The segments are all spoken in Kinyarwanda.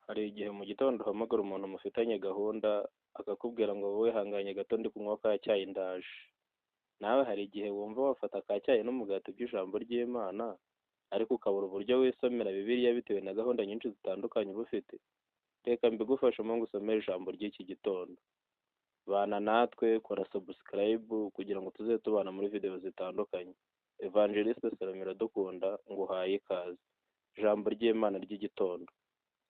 Hari igihe mu gitondo uhamagara umuntu mufitanye gahunda akakubwira ngo wowe wihanganye gato ndi kunywa ka cyayi ndaje. Nawe hari igihe wumva wafata ka cyayi n'umugati by'ijambo ry'Imana, ariko ukabura uburyo wisomera Bibiliya bitewe na gahunda nyinshi zitandukanye uba ufite. Reka mbigufashemo ngusomere ijambo ry'iki gitondo. Bana natwe, kora subscribe kugira ngo tuze tubana muri video zitandukanye. Evangeliste Salome Iradukunda nguhaye ikaze. Ijambo ry'Imana ry'igitondo.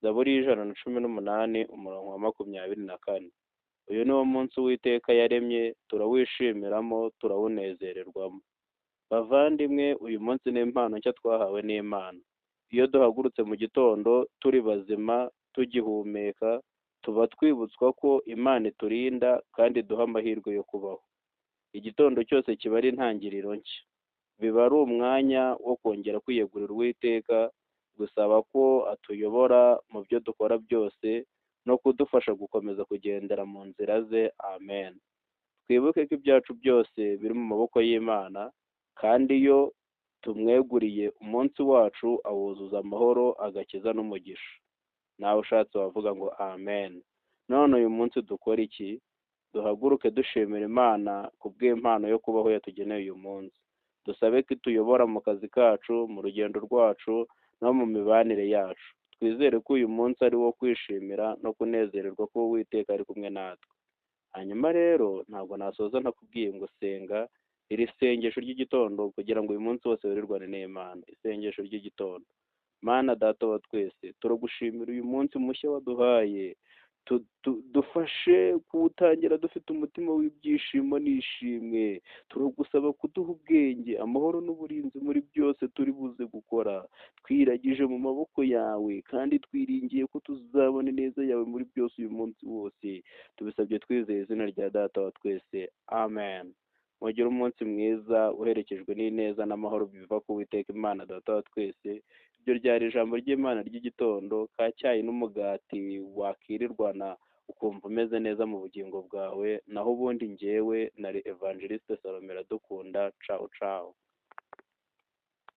Zaburi y'118 umurongo wa 24. Uyu ni wo munsi Uwiteka yaremye, turawishimiramo, turawunezererwamo. Bavandimwe, uyu munsi ni impano nshya twahawe n'Imana. Iyo duhagurutse mu gitondo turi bazima, tugihumeka, tuba twibutswa ko Imana iturinda kandi iduha amahirwe yo kubaho. Igitondo cyose kiba ari intangiriro nshya. Biba ari umwanya wo kongera kwiyegurira Uwiteka, gusaba ko atuyobora mu byo dukora byose no kudufasha gukomeza kugendera mu nzira ze. Amen. Twibuke ko ibyacu byose biri mu maboko y'Imana, kandi iyo tumweguriye umunsi wacu awuzuza amahoro, agakiza n'umugisha. Nawe ushatse wavuga ngo amen. None uyu munsi dukora iki? Duhaguruke dushimira Imana kubw'impano yo kubaho yatugeneye uyu munsi. Dusabe ko ituyobora mu kazi kacu, mu rugendo rwacu no mu mibanire yacu. Twizere ko uyu munsi ari uwo kwishimira no kunezererwa ko Uwiteka ari kumwe natwe. Hanyuma rero ntabwo nasoza ntakubwiye ngo senga iri sengesho ry'igitondo kugira ngo uyu munsi wose wirirwane n'Imana. Isengesho ry'igitondo. Mana Data wa twese, turagushimira uyu munsi mushya waduhaye. Dufashe kuwutangira dufite umutima w'ibyishimo n'ishimwe. Turagusaba kuduha ubwenge, amahoro n'uburinzi muri byose turi buze gukora. Twiragije mu maboko yawe kandi twiringiye ko tuzabona ineza yawe muri byose uyu munsi wose. Tubisabye twizeye izina rya Data wa twese. Amen. Mugire umunsi mwiza uherekejwe n'ineza n'amahoro biva ku Uwiteka Imana Data wa twese. Iryo ryari ijambo ry'Imana ry'igitondo, ka cyayi n'umugati wakirirwana ukumva umeze neza mu bugingo bwawe. Naho ubundi njyewe nari Evangeliste Salome Iradukunda. Ciao ciao.